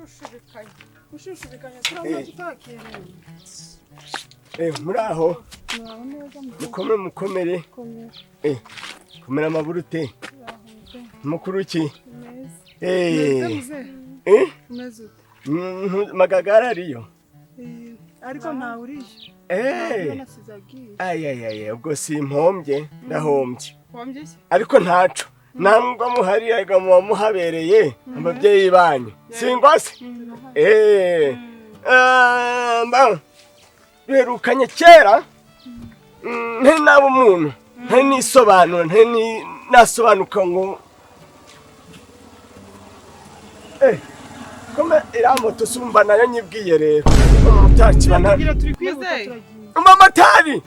Gushushubikanya. Gushushubikanya turabona tutakerewe. Muraho. Mukome mukomere. Komera amaburute. Mukuru ki? Magagara ariyo. Ariko nta urije. Ay ubwo simpombye ndahombye. Ariko ntaco. Nambwa muhari ariko muhabereye ababyeyi banyu. Singwase. Mba berukanye kera. Nte nabo umuntu, nte nisobanura, nte nasobanuka ngo kome iramoto sumba nayo nyibwiye rero. Umutaki turi kwihuta turagiye. Umumotari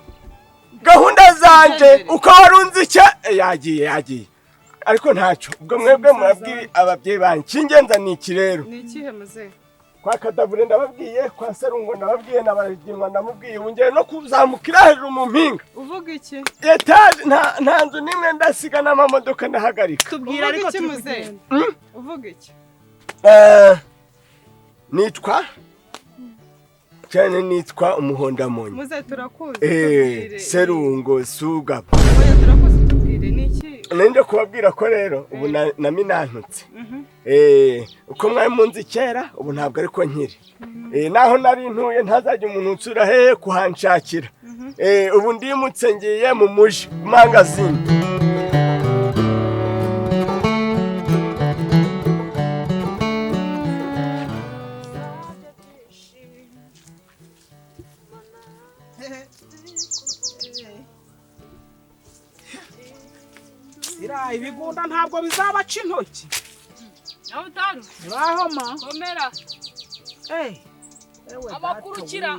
gahunda zanje uko warunze icya yagiye. Ariko ntaco ubwo mwebwe murabwiye ababyeyi banyu kingenza ni iki rero. Ni ikihe muze? Kwa Kadavure ndababwiye, kwa Serungo ndababwiye, nabarigimwa ndamubwiye, ungere no kuzamukira hejuru mu mpinga. Uvuga iki? Etage nta nzu nimwe ndasiga n'amamodoka ndahagarika. Tubwira ariko muze. Uvuga iki? Nitwa cyane nitwa Umuhondamonyi. Muze turakuzi. Serungo Sugaba. Oya turakuzi tubwire ni iki? Nende kubabwira ko rero ubu na minantutse. Uko mwari munzi kera ubu ntabwo ariko nkiri. Naho nari ntuye ntazajya umuntu unsura hehe kuhanshakira. Ubu ndimutse ngiye mu muji mangazini. Ira ibigunda ntabwo bizabaca intoki. Nyabutaru. Urahoma. Komera. Abakurukira.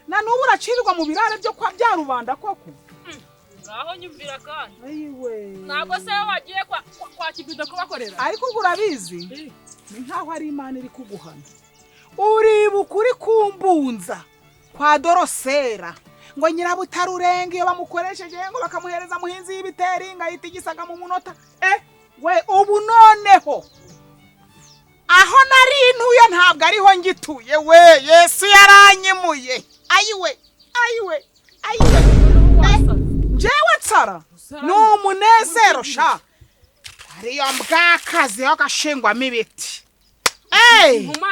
Na nubu uracirirwa mu birare byo kwa bya rubanda koko. Ngaho nyumvira kandi. Ayiwe. Ntabwo se wagiye kwa Kibido kubakorera. Ariko ubwo urabizi? Ni nkaho ari Imana iri kuguhana. Uribuka uri kumbunza kwa Dorosera. Ngo nyirabutarurenga iyo bamukoresheje ngo bakamuhereza muhinzi y'ibiteringa yitigisaga mu munota. We ubu noneho aho nari ntuye ntabwo ariho ngituye we Yesu yaranyimuye. Ayiwe ayiwe ayiwe. Njewe tsara ni umunezero sha. Ariyo mbwakazi yo gashingwamo ibiti.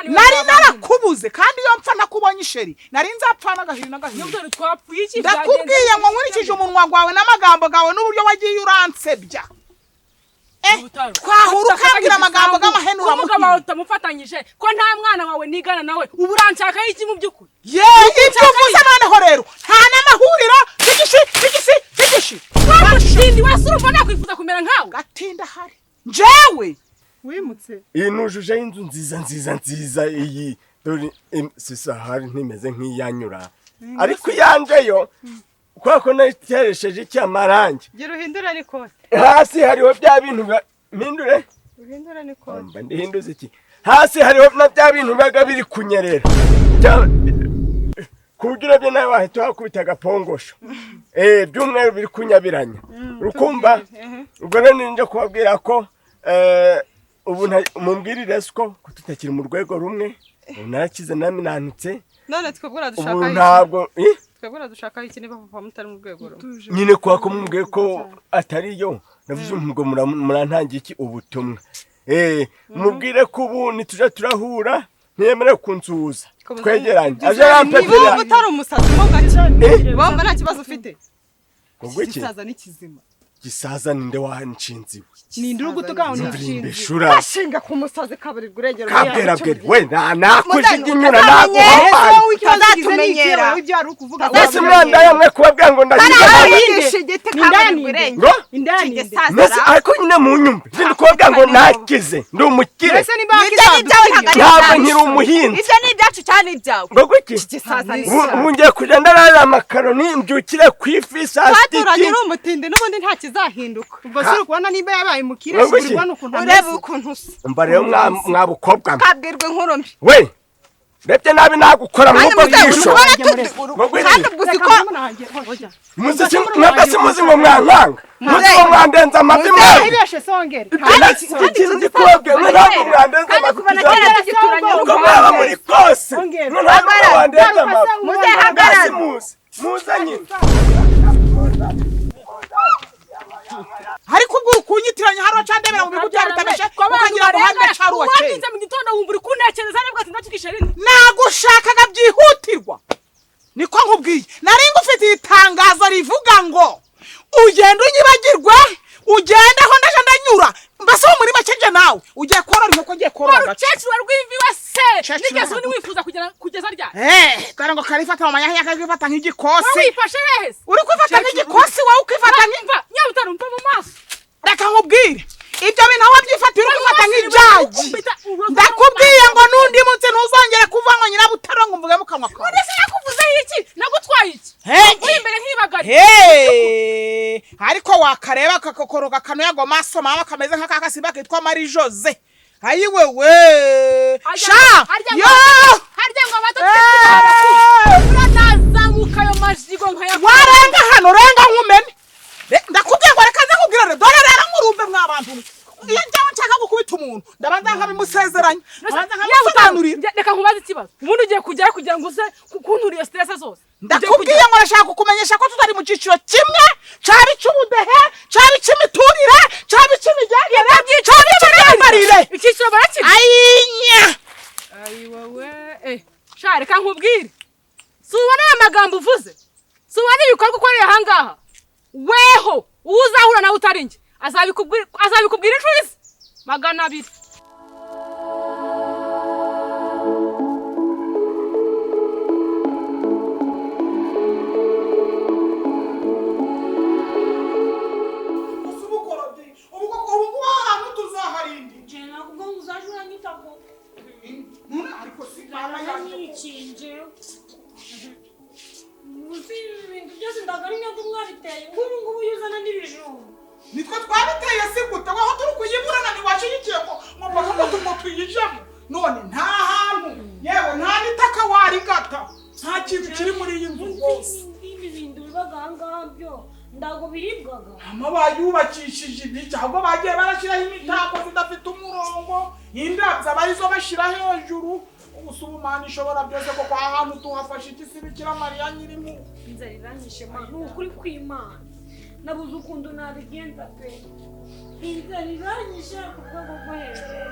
Nari narakubuze kandi iyo mpfa nakubonye isheri nari nzapfa n'agahiri n'agahiri. Ndakubwiye ngo nkurikije umunwa gwawe n'amagambo gawe n'uburyo wagiye uransebya. Twahura ukambwira amagambo g'amahenura umugabo wawe utamufatanyije ko nta mwana wawe nigana nawe ubu uranshaka iki mu by'ukuri? Ye ibyo uvuze noneho rero nta n'amahuriro tigishi tigishi tigishi. Watindi wese urumva nakwifuza kumera nkawe gatinda hari njewe wimutse. Iyi nujuje inzu nziza nziza nziza iyi dore sisa hari ntimeze nk'iyanyura ariko iyanjeyo kwa ko nayiteresheje iki amarangi. Gira uhindura n'ikote. Hasi hariho bya bintu mpindure. Uhindura n'ikote. Mba ndihinduze iki? Hasi hariho na bya bintu bibaga biri kunyerera. Kugira byo nawe wahita hakubita agapongosho. Byumweru biri kunyabiranya. Urukumva? Ubwo rero ninje kubabwira ko ubu mumbwirire siko kututakiri mu rwego rumwe. Ubu narakize naminantutse. None twebwe uradushaka iki? Ntabwo twebwe uradushaka iki niba papa mutari mu rwego rumwe? Nyine kwa ko mumbwiye ko atari yo navuze ngo murantangiye iki ubutumwa. Mubwire ko ubu nituje turahura ntiyemere kunsuhuza. Twegeranye. Aje arampepera. Niba utari umusazi mo gake. Wumva nta kibazo ufite. Ubwo iki? Gisaza n'ikizima. Gisaza ninde wanshinzi we? Ninde uri gutuka unshinzi? Kashinga ku musazi kaburirwa urengero. Kabwera bwera we nakujiginyura naguhomba. Utazatumenyera ibyo ari ukuvuga. Bose mwanda yamwe kubabwira ngo ndakize. Indani indani. Mbese ariko nyine mu nyumve ndi kubabwira ngo nakize ndi umukire. Ntabwo nkiri umuhinzi. Ibyo ni ibyacu cyane ibyawe. Ngo kuki? Ubu ngiye kujya ndarara amakaroni mbyukire ku ifi saa sita. Twaturanye uri umutindi n'ubundi nta kizahinduka. Ubwo se uri kubona nimba yabaye umukire uri kubona ukuntu ureba ukuntu usa. Umva rero mwabukobwa. Kabwirwa inkuru mbi. We Ndebye nabi nagukora Kandi mw'ubwo muzehe bwisho. uri kubona Ngo kandi ubwo uzi ko Muzi mwebwe si muzi ngo mwankanga. Muzi ngo mwandenza amavi mwebwe. Ibeshe songera. Ikintu ndi kubabwira mwe ntabwo mwandenza kandi amavi kuva na kera tugituranye uko mwaba muri kose Ongera. mwe ntabwo mwandenza amavi. Muzehe hagarara. Mwese muze muze nyine. Ariko ubwo uri kunyitiranya hariho candebera mu bigo bya bitameshe ukagira ngo hande caruwa kera. Wabyutse mu gitondo wumva uri kuntekereza nibwo sindacikisha rimwe. Nagushakaga byihutirwa, niko nkubwiye. Nari ngufitiye itangazo rivuga ngo ugenda unyibagirwe, ugende aho ndaje ndanyura, mbese uwo muri make nje nawe ugiye korora inkoko, ngiye korora agace. Umukecuru wa rw'imvi we se Cecuru nigeze ubundi ntabwo- wifuza kugeza ryari? Dore ngo karifata mu manyahinya, kakifata nk'igikosi. Wifashe hehe se? Uri kwifata nk'igikosi wowe, ukifata nk'i Mva nyabutare umva mu maso. Reka nkubwire, ibyo bintu aho wabyifatira uri kwifata nk'ijagi. Ndakubwiye ngo n'undi munsi ntuzongere kuvuga ngo nyirabutaro ngo mvuge mu kanwa kawe. Ese nakuvuzeho iki? Nagutwaye iki? Hey! Uri imbere nk'ibagari. Hey! Ariko wakareba kakokoroga kanuye ago maso mama kameze nk'akakasimba kitwa Marie Jose. Ayiwewe! Sha! Yo! Harya ngo abato Hey! uranazamuka ayo majigo nkaya. Warenga hano renga nkumene. Ndakubwiye ngo reka nze nkubwire rero, dore rero nkurumve mwa bantu. Iyo njyewe nshaka gukubita umuntu ndabanza nkabimusezeranya, ndabanza nkamusobanurira. Reka nkubaze ikibazo. Ubundi ugiye kujyayo kugira ngo uze kuntura iyo stress zose. Ndakubwiye ngo ndashaka kukumenyesha ko tutari mu cyiciro kimwe, cyaba icy'ubudehe, cyaba icy'imiturire, cyaba icy'imigendere, cyaba icy'imyambarire. Icyiciro barakiri. Ayinya! Ayiwewe. Sha reka nkubwire. Si ubona aya magambo uvuze? Si ubona ibikorwa ukoreye aha ngaha? Weho uwo uzahura nawe utari njye azabikubwira inshuro izi 200. Nitwe twabiteye si gute waho turi kuyiburana ntiwashyigikiye ngo mpaka ngo ngo tuyijemo none nta hantu yewe nta n'itaka warigata nta kintu kiri muri iyi nzu rwose. Ibi bintu bibaga aha ngaha byo ntabwo biribwaga. Hama bayubakishije ibiki ahubwo bagiye barashyiraho imitako zidafite umurongo, indabyo aba arizo bashyira hejuru. Ubu ishobora byose kuko aha hantu tuhafashe iki si Bikira Mariya nyirimo. Inzara iranyishe ma, ni ukuri kw'Imana. Nabuze ukuntu nabigenza pe. Inzara iranyishe ku rwego rwo hejuru.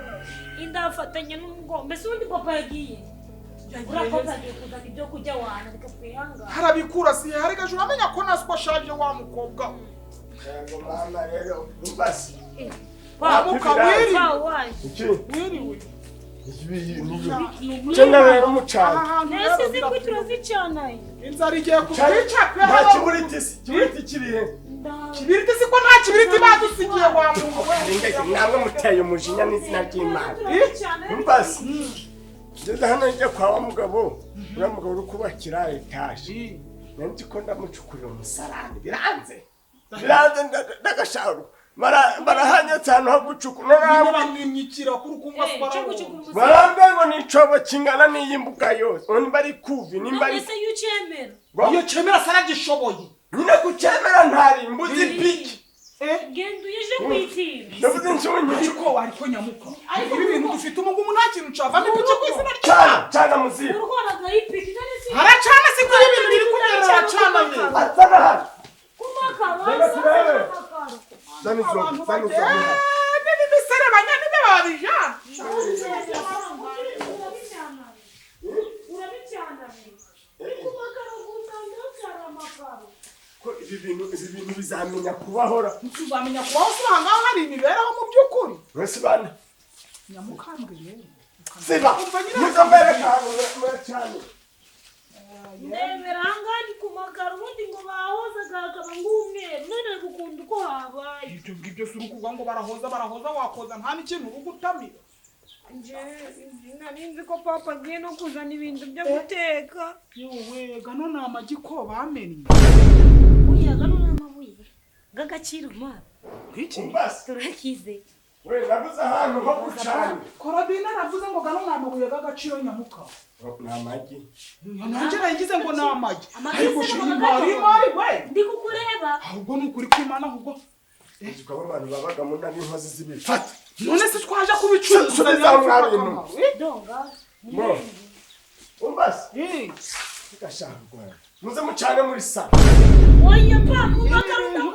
Indafatanya n'umugongo. Mbese ubundi papa yagiye. Urakoze agiye kuzana ibyo kurya wana reka twihangane. Harabikura si hari gajuru amenya ko naswa ashaje wa mukobwa we. Yego mama rero umbasi. Wamuka wiriwe. Iki? Wiriwe. Cena rero mucana. Nese zikwi turazicana. Inzara igiye kutwica pe. Nta kiburiti si kiburiti kiri he? Kibiriti si ko nta kibiriti badusigiye wa muntu we. Namwe muteye umujinya n'izina ry'Imana. Umbasi. Ngeze hano njya kwa wa mugabo, uriya mugabo uri kubakira etaje. Nari ko ndamucukurira umusarani biranze. Biranze ndagasharo. Barahanyatse ahantu ho gucukura. Bamwimyikira kuri kumva barambwiye ngo ni icobo kingana n'iyi mbuga yose. Nimba ari kuvi, nimba ari None se iyo ucemera? Iyo cemera saragishoboye. Nyine kucemera ntari mbuzi ipiki. Genda uyeje kwitira. Ndavuze nshonye. Ariko ariko nyamuka. Ibi bintu dufite umungumu nta kintu cavamo ipiki ku izina ry'Imana. Cana muzigo. Urwaraga ipiki none si. Haracana si kuri ibintu biri kunyerera haracana ye. Azana hano. Kumakaro. Reka turebe. Zana izo, zana izo. N'ibiserebanya nibyo babijana. Urabicana. Kumakaro gutanga amakaro. Ko ibi bintu bizamenya kubahora. Tuzamenya kubaho si aha ngaha hari imibereho mu by'ukuri. Mwese bana. Nyamukambwe rero. Siba. Muzo mbereka ahantu muracana. Ndebera aha ngaha ni ku makaro ubundi ngo bahozaga hakaba ng'umweru none gukunda uko habaye. Ibyo ngibyo si ukuvuga ngo barahoza barahoza wakoza nta n'ikintu uri gutamira. Nje nari nzi ko papa agiye no kuzana ibintu byo guteka. Yewe gano ni amagi ko bamennye. Oya gano ni amabuye g'agaciro mwana. Iki? Turakize. We, nabuze ahantu ho gucana. Korodina aravuze ngo gano ni amabuye y'agaciro, nyamuka. Ni amagi. Nanjye nagize ngo ni amagi. Amagi Ariko se shima ngo imari imari we. Ndi kukureba. Ahubwo ni ukuri kw'Imana ahubwo. Uzi ko abo bantu babagamo n'ab'inkozi z'ibibi. Fata. None se twaje kubicuruza? Subiza mwa bintu. Donga. Mo. Umva se. Eh, Gashaka rwanda. Muze mucane muri salo. Oya pa, mumakaruta. Ibintu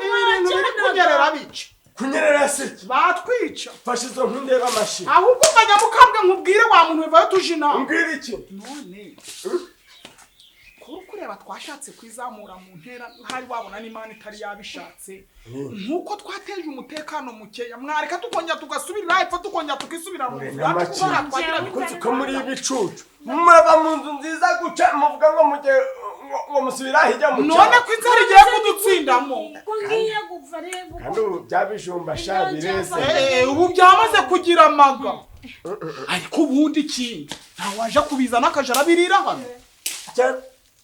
biri kunyerera bica. Kunyerera se iki? Batwica. Fasha izo nkwi ndebe amashyi. Ahubwo umva nyamukambwe, nkubwire wa muntu bivayo tuje inama. Umbwire iki? None kuri kureba twashatse kwizamura mu ntera, hari wabona n'Imana itari yabishatse, nk'uko twateje umutekano mukeya, mwareka tukongera tugasubirira hepfo, tukongera tukisubira mu nzu Nyamaki. yacu twagira. Ko nzi ko muri ibicucu. Murava mu nzu nziza guca muvuga ngo mujye ngo musubira hirya mu None cyaro. ko inzara igiye kudutsindamo. Ko ngiye gupfa rero. Kandi ubu bya bijumba sha bireze. Eh, ubu byamaze kugira amaga, ariko ubundi ikindi ntawaje kubizana akaja arabirira hano.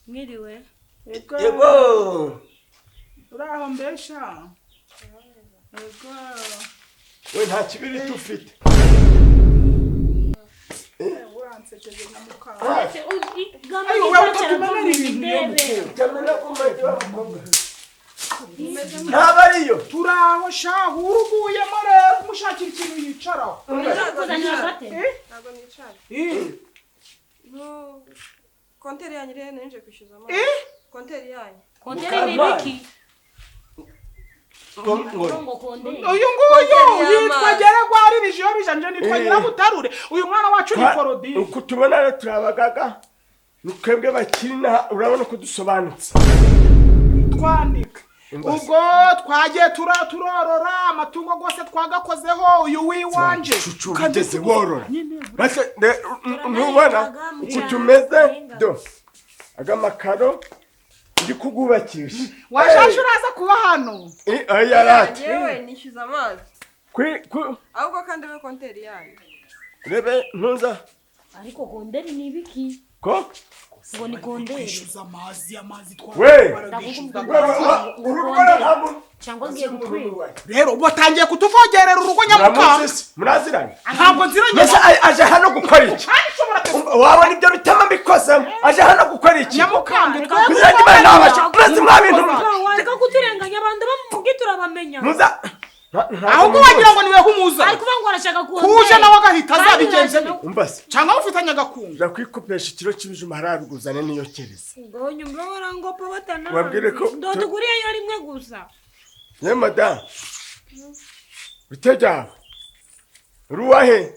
Mwiriwe. Yego. Uraho mbesha? Yego. We, nta kibiriti ufite? Uransekeje nyamukambwe. Gama. Ayo, wewe utatumenera ibintu iyo mukuru. Utamenya ko umurenge w'abakobwa ntabwo ariyo. Turaho shahu, uruguyemo rero umushakira ikintu yicaraho. Kuzanira agate. Ntabwo nicara. Eh, No, konteri yanyu rero ninje kwishyuza amazi. Eh? Konteri yanyu. Kondere ni biki? Ngo ngo Ngo kondere. Uyu nguyu Konteri yitwa y'amazi. Geregwari Bijiyobija, nje nitwa Eh. Nyirabutarure, uyu mwana wacu ni Korodini. Uku tubona rero turi abagaga, ni twebwe bakiri inaha, urabona ko dusobanutse. Twandika. Imbasa. Ubwo twagiye turorora amatungo rwose, twagakozeho uyu w'iwanje. Cucu ugeze worora. Base ntubona uku tumeze? Do aga makaro ndi kugubakisha. Washashe uraza kuba hano. Eh, oya rati. Yewe, nishyuza amazi. Ku Ahubwo kandi we, konteri yanyu. Rebe ntuza. Ariko kondere ni biki? Ko Ngo ni kondere. Kwishyuza amazi, amazi. We! Twaragishyuza. We, we, uru rugo nta muntu. Cyangwa ngiye gutwika. Rero batangiye kutuvogerera urugo, nyamukambwe. Muramuzi se? Muraziranye? Ntabwo nziranye. Mbese aje hano gukora iki? Nshobora. Wabona ibyo bitama mbikozemo, aje hano gukora iki? Nyamukambwe. Kugira ngo Imana ntabashe murazi mwa bintu mwe. Wareka kuturenganya, abantu bo mu mugi turabamenya. Muza. Ahubwo wagira ngo niwe humuza. Ari kuvuga ngo arashaka kondere. Kuje nawe agahita azabigenze bite? Umva se. Cyangwa mufitanye agakungu? Uza kwikopesha ikiro cy'ibijumba hararuguzane niyo kereza. Ngo nyumva barangopa batana. Wabwire ko- Ndotuguriyeyo rimwe gusa. Ye madamu, bite byawe? Uri uwahe?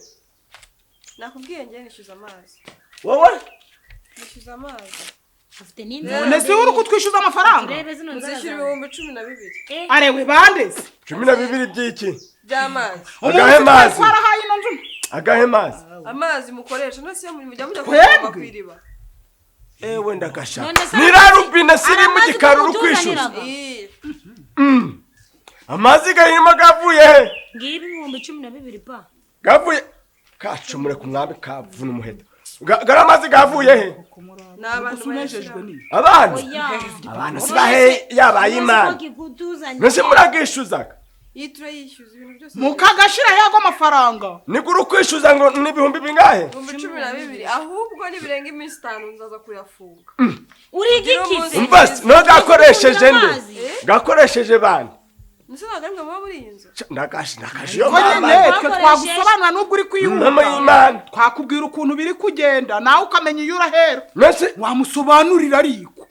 Nakubwiye, ngiye nishyuza amazi. Wowe? Nishyuza amazi. Afite n'inzara. None se uri kutwishyuza amafaranga? Urebe zino nzara Muzishyura zawe. 12,000. Arewe bandeze. 12 by'iki? By'amazi. Agahe Umunsi twari mazi. twarahaye ino nzu. Agahe mazi? Amazi mukoresha. None se iyo mujya Twebwe? kuvoma ku iriba? Ewe, ndagashaka. None se Ni rubine siri mu amazi gikari uri kwishyuza? kutuzaniraga? Ii. Amazi gahirimo gavuye he? Ngibi 12,000 pa. Gavuye kacumure ku mwami kavuna umuheto. Gari amazi gavuye he? Ni abantu Unejejwe bayashyira. ni Abantu Oya. abantu sibahe yabaye Imana. Mbese muragishyuzaga? Iyi turayishyuza ibintu byose. Mukagashira yago amafaranga. Nigura ukwishyuza ngo ni ibihumbi bingahe? 12,000. Ahubwo nibirenga iminsi 5 nzaza kuyafunga. Uriga iki se? Umva se, no gakoresheje nde? Amazi. Gakoresheje bande? Ndetse ntabwo ari mwe muba muri iyi nzu. Ndakaje, ndakaje yo Ko nyine mama. twe twagusobanura nubwo uri Mama kwihuta. y'Imana. Twakubwira ukuntu biri kugenda, nawe ukamenya iyo urahera. Mbese Wamusobanurira ariko.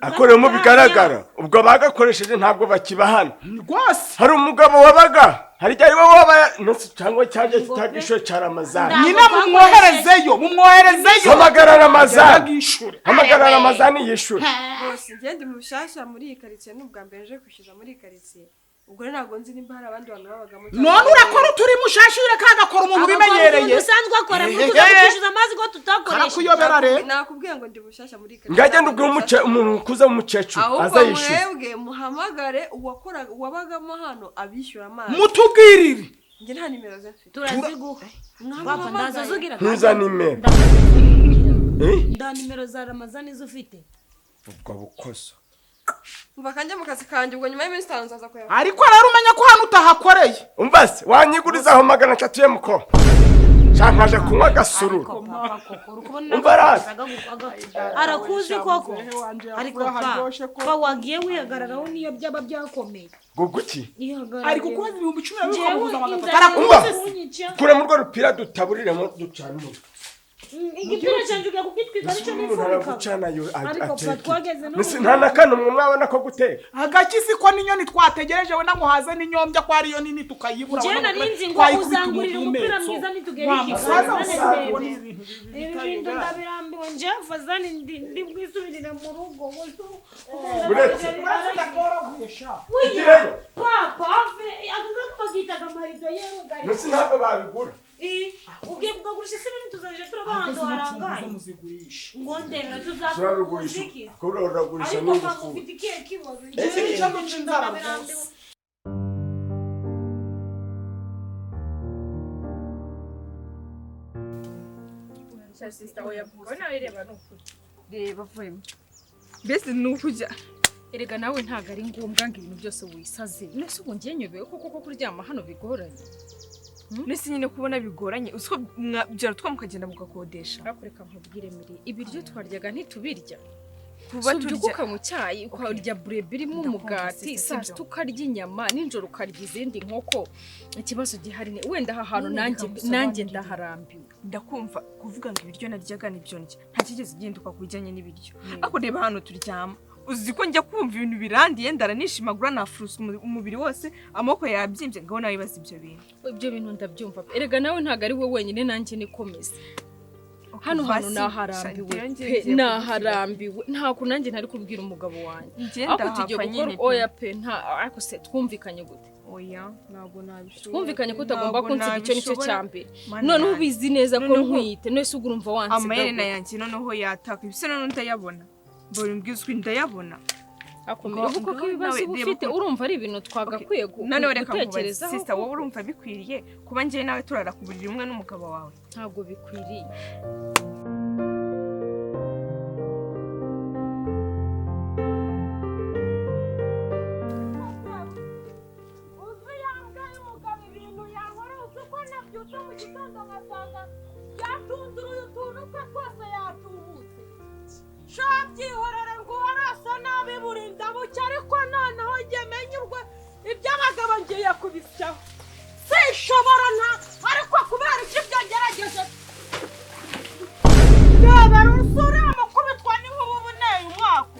akoreyemo bigaragara ubwo bagakoresheje ntabwo bakiba hano. Rwose. Hari umugabo wabaga hari igihe ariwe waba nose cyangwa cyaje kitagishuye cya Ramazani. Nyine mumwoherezeyo, mumwoherezeyo. Hamagara Ramazani. Yaragishure. Hamagara Ramazani yishure. Bose ngende mushyashya muri iyi karitsiye, ni ubwa mbere nje kwishyuza muri iyi karitsiye. Ubwo rero ntabwo nzi nimba hari abandi bantu babagamo cyangwa- None urakora uturimo ushashi, ureka agakora umuntu ubimenyereye. Usanzwe akora Ehehe. mutuza kutwishyuza amazi ko tutakoresha. Karakuyobera rero. Nakubwiye ngo ndi mushyashya muri iyi karitsiye. Ngagenda ubwira umuntu ukuze w'umukecuru Ahubwo aza yishyuza. mwebwe muhamagare uwakora uwabagamo hano abishyura amazi. Mutubwirire. Njye nta nimero ze mfite. Turaziguha. Papa, ndaza zugira. Ntuza nimero. Eh? Nda nimero za Ramazani zo ufite. Ubwo bukoso. Umva kanjye mu kazi kanjye, ubwo nyuma y'iminsi 5 nzaza kuyabona. Ariko rero umenya ko hano utahakoreye. Umva se, wanyigurizaho 300 ye muko nkaje kunywa agasururu. Ariko papa koko uri kubona Umva rasi. Arakuzi koko. Ariko pa Haryoshye ko. pa wagiye wihagararaho niyo byaba byakomeye. Guguki? Ihagarare. Ari kukubaza 12000 Njyewe ukamuguza 300. inzara Umva. Arakuzi se. kunyica. Kuramo urwo rupira dutaburiremo ducana umuriro. Igipira cyanjye ugiye kugitwika nicyo Umuntu nifubika. aragucana yo. Ariko pa twageze no Nisi nta na kanumwe mwabona ko guteka. Agakisi ko n'inyoni twategereje wenda ngo haze n'inyombya ko ariyo nini tukayibura. Njyewe wenda nari nzi ngo twayikubita uzangurira umupira umuhumetso. mwiza nitugera Wa i Kigali. musaza None usanga ndebe. ubona ibintu Ibi bintu bitayobera. ndabirambiwe njyewe fazani ndi bwisubirire mu rugo. Uretse. Uretse ndakoroguye sha. Igireyo. Papa ave akaza bakitaga amarido yewe gari. Nisi ntabwo babigura. Ugiye kugagurisha isi nini tuzaje turaba ahantu Izi harangaye. muzigurisha. Ngo ndemera tuzagurisha Turarugurisha. iki? Kuri uragurisha Ariko papa n'ingufuri. ufite ikihe kibazo? Ese ni ikibazo cy'inzara rwose. Reba vuyemo mbese ni ukujya. Erega nawe ntabwo ari ngombwa ngo ibintu byose wisaze. Nese ubu ngiye nyobewe koko ko kuryama hano bigoranye? Mbese nyine kubona bigoranye, uzi ko byarutwa mukagenda mugakodesha. Ariko reka nkubwire Miri, ibiryo twaryaga ntitubirya. Kuba Si ubyuka turya ukanywa icyayi, ukarya burebe irimo Ndakumva, umugati, sister, saa sibyo? sita ukarya inyama, nijoro ukarya izindi nkoko. Ikibazo gihari ni wenda aha hantu Nyine nanjye reka nanjye ngusobanurire. ndaharambiwe. Ndakumva kuvuga ngo ibiryo naryaga nibyo ndya, nta kigeze gihinduka ku bijyanye n'ibiryo, ariko reba hano turyama, uzi ko njya kumva ibintu birandiye, ndaranishimagura, nafurusa umubiri wose, amaboko yabyimbye, ngaho nawe wibaza ibyo bintu. Ibyo bintu ndabyumva pe. Erega nawe ntabwo ari we wenyine, nanjye nikomeze. Hano hantu Basi, naharambiwe sha, njyewe pe, ngiye naharambiwe. Nta kuntu nanjye ntari kubwira umugabo wanjye. Njye Ariko tugiye ndahapfa gukora nyine pe. oya pe, nta ariko se twumvikanye gute? Oya, ntabwo nabishobora. Twumvikanye ko utagomba Ntabwo kunsiga, icyo nicyo nabishobora. cya mbere. Mana Noneho yanjye. ubizi neza ko Noneho- nkwite, none se ubwo urumva wansiga Amaherena gute? yanjye noneho yataka ibise, noneho ndayabona, mbona umbwizwi ndayabona. Akomera ubu koko Ngaho ibibazo nawe uba reba ufite uko- urumva ari ibintu twagakwiye Noneho reka nkubaze, gutekerezaho. sister, wowe urumva bikwiriye kuba njyewe nawe turara ku buriri umwe n'umugabo wawe? Ntabwo bikwiriye. Uzi yambwa y'umugabo ibintu yankora, uzi ko nabyutse mu gitondo nkasanga yatunduruye utuntu twe twose yatubutse. Sha byihorere ngo arasa nabi burinda bucya, ariko noneho njye menye urwo iby'abagabo ngiye kubisyaho. Sinshobora nta ariko kubera iki ibyo ngerageje. Reba rusura mukubitwa n'inkuba ubuneye umwaka.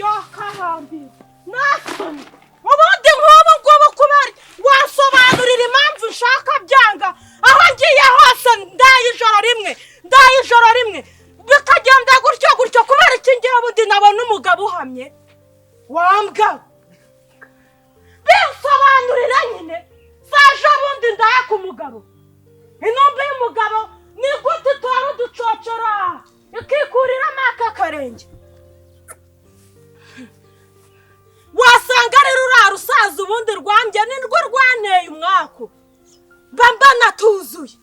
Yakahambira. Nasoni. Ubundi nk'ubu ngubu kubera wasobanurira impamvu nshaka byanga, aho ngiye hose ndaye ijoro rimwe, ndaye ijoro rimwe bikagenda gutyo gutyo, kubera iki ngewe ubundi nabona umugabo uhamye wambwa binsobanurira nyine saje ubundi ndaye ku mugabo intumbi y'umugabo ni gute itora uducocora ikikuriramo aka karenge? Wasanga ari ruriya rusaza ubundi rwambye nirwo rwanteye umwaku mba mbona tuzuye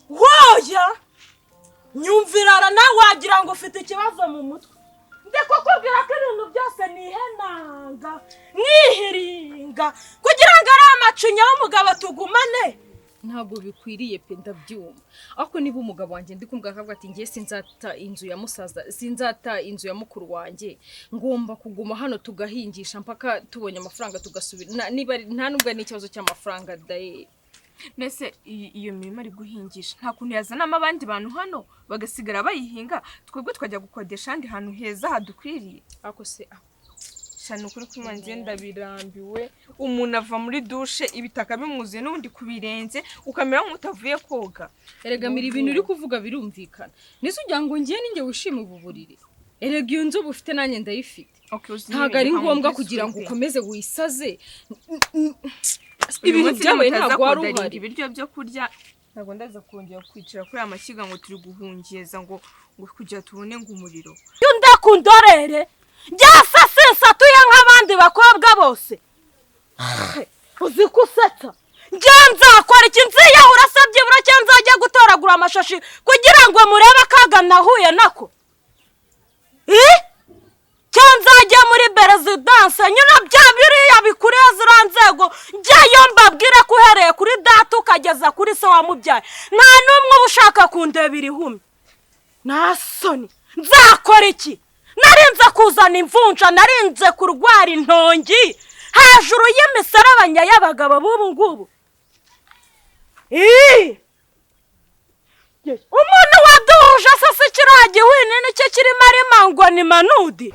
woya nyumvirara nawe wagira ngo ufite ikibazo mu mutwe. Ndi kukubwira ko ibintu byose nihenanga mwihiringa kugira ngo ari amacinya y'umugabo tugumane. Ntabwo bikwiriye pe, ndabyumva, ariko niba umugabo wanjye ndi kumubwira akavuga ati ngiye sinzata inzu ya musaza, sinzata inzu ya mukuru wanjye, ngomba kuguma hano tugahingisha mpaka tubonye amafaranga tugasubira. Niba nta nubwo ari n'ikibazo cy'amafaranga daye. Mbese iyo mirimo ari guhingisha, nta kuntu yazanamo abandi bantu hano bagasigara bayihinga, twebwe twajya gukodesha ahandi hantu heza hadukwiriye? Ariko se Shana ukuri kunywa, njye ndabirambiwe. Umuntu ava muri dushe ibitaka bimwuzuye n'ubundi ku birenge, ukamera nk'utavuye koga. Erega mira, ibintu uri kuvuga birumvikana, nizo ugira ngo ngiye ninjye wishime ubu buriri. Erega iyo nzu uba ufite nanjye ndayifite. Okay, uzi Ntabwo ari reka ngombwa nkubwire kugira ngo ukuri. ukomeze wisaze. Uyu Ibintu munsi byabaye nimutaza ntabwo wari kudarinda uhari. ibiryo byo kurya, ntabwo ndaza kongera kwicara kuri aya mashyiga ngo turi guhungeza ngo kugira tubone ngo umuriro. Iyo ndakundorere njyasa sinsatuye nk'abandi bakobwa bose, uzi ko usetsa. Njye nzakora iki? Nziyahura se byibura, cyangwa nzajya gutoragura amashashi kugira ngo murebe akaga nahuye nako? Ih? Cyangwa rwego njyayo mbabwire ko uhereye kuri data ukageza kuri se wamubyaye nta n'umwe uba ushaka kundeba irihumye. Nta soni, nzakora iki? Narinze kuzana imvunja, narinze kurwara intongi hejuru y'imiserebanya y'abagabo b'ubu ngubu. Ii! Umuntu waduhuje se si kiriya gihwini nicyo kirimo arima ngo ni Manudi?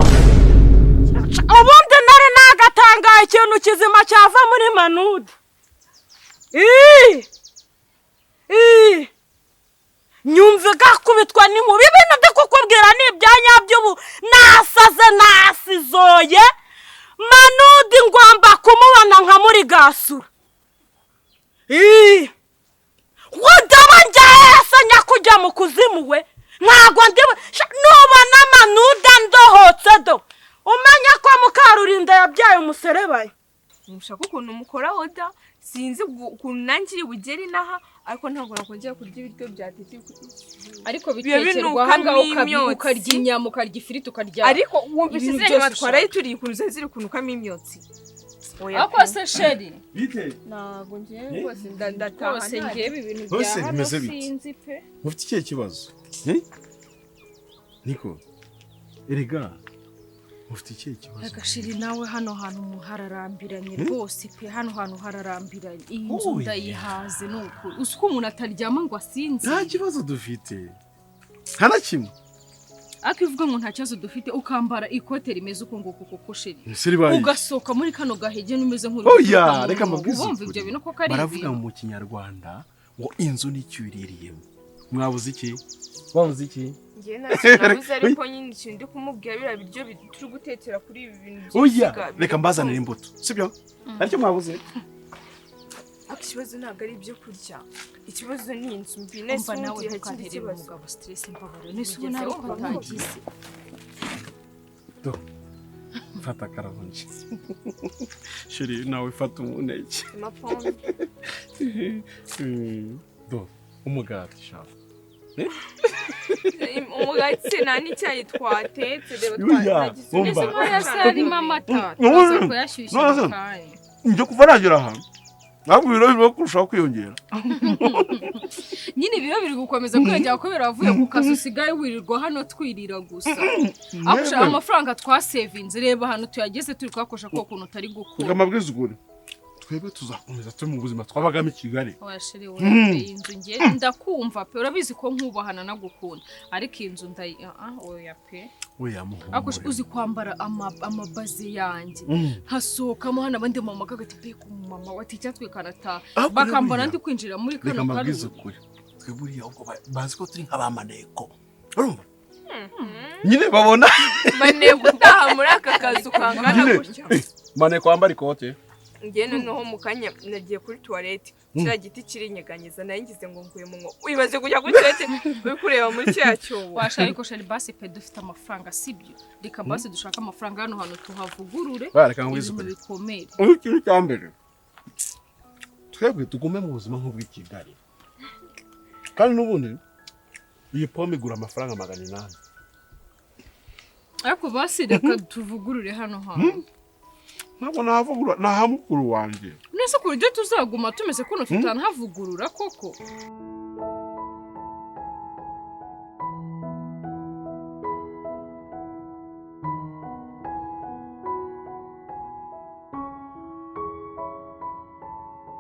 Ubundi nari nagatangaye ikintu kizima cyava muri Manudi. Ii! Ii! Nyumva igakubitwa n'inkuba. Ibintu ndi kukubwira ni ibya nyabyo. Ubu nasaze, nasizoye. Manudi ngomba kumubona nka muri gasura. Ii! Wudaba njyese nyakujya mu kuzimu we, ntago ndi nubona Manuda ndohotse do umenya ko Mukarurinda yabyaye umuserebaye. Mushaka ukuntu mukora oda, sinzi ukuntu nanjye iri bugere inaha, ariko ntabwo nakongera kurya ibiryo bya Titi. Ariko Biba bitekerwa binukamo ahangaha imyotsi. Ukarya inyama, ukarya ifiriti, ukarya Ariko wumvise ibintu ziriya nyama byose twaraye turiye ukuntu zari ziri kunukamo imyotsi. Oya. Ariko se chéri? Bite? Ntabwo ngewe rwose ndataha. Rwose ngewe ibintu bya Hose hano bimeze bite? sinzi pe. Mufite ikihe kibazo? Eh? Niko. Erega mufite ikihe kibazo? Agashiri nawe, hano hantu hararambiranye rwose pe, hano hantu hararambiranye. Iyi nzu Oya. ndayihaze ni ukuri. Uzi ko umuntu ataryama ngo asinzire? Nta kibazo dufite. Nta na kimwe. Ariko ivuga ngo nta kibazo dufite, ukambara ikote rimeze uko nguko koko chéri, Ese ribaye? ugasohoka muri kano gahege n'umeze nk'uri Oya, guturuka mu reka mwobo. mbabwize Wumva ukuri. ibyo bintu koko ari Baravuga ibintu? mu Kinyarwanda ngo inzu nicyo uririyemo. Mwabuze iki? Mwabuze iki? Ngewe ntacyo nabuze, ariko nyine ikintu ndi kumubwira, biriya biryo turi gutekera kuri ibi bintu Oya, by'ibisiga reka mbazanire imbuto. Sibyo? Aricyo mwabuze? Ariko ikibazo ntabwo ari ibyo kurya, ikibazo ni inzu mbi. Nese Umva nawe, ubundi hari ikindi ntukantere kibazo? umugabo stress, mbabarira. Nese Ugeze ubona ariko wumva atagize? Do. Fata akaronji. Chéri, nawe fata umuneke. Amapombe. Do, umugati sha. Umugati nta n'icyayi twatetse, reba. Oya, Twagize umva. Nese nk'aya se harimo amata, turaza kuyashyushya mu kanya. Njye kuva nagera aha ntabwo ibiro birimo kurushaho kwiyongera. Nyine ibiro biri gukomeza kwiyongera kubera wavuye ku kazi, usigaye wirirwa hano twirira gusa. Ariko amafaranga twasevinze, reba ahantu tuyageze, turi kuyakoresha ko kuntu utari gukura. Amabwiriza ukuri, twebwe tuzakomeza turi mu buzima twabagamo i Kigali. Oya chéri, we, iyi nzu nge ndakumva pe, urabizi ko nkubahana nagukunda, ariko iyi nzu ndayi ah oya pe. Oya. Ariko uzi kwambara amabaze yanjye nkasohokamo hano, abandi mama kagati pe ku mama wati icyatwikana ta Ahubwo bakambona buriya, ndi kwinjira muri reka kano mbabwize karuri. ukuri, twe buriya ahubwo bazi ko turi nk'abamaneko, urumva nyine babona Maneko utaha muri aka kazu kangana nyine gutya? Maneko wambara ikote. Ngewe noneho mu kanya nagiye kuri toilette, kiriya giti kirinyeganyeza, nayo ngize ngo nguye mu mwobo. Wibaze kujya kuri toilette uri kureba muri kiriya cyobo. Washa, ariko chéri, basi pe, dufite amafaranga sibyo? Reka basi dushake amafaranga, hano hantu tuhavugurure, Ba, reka nkubwize ibintu ukuri. bikomere. Ubu ikintu cya mbere, twebwe tugume mu buzima nk'ubw'i Kigali, kandi n'ubundi iyi pome igura amafaranga 800. Ariko basi reka tuvugurure hano hantu. Ntabwo nahavugurura, ni aha mukuru wanjye. Nese ku buryo tuzaguma tumeze kuno tutanahavugurura koko?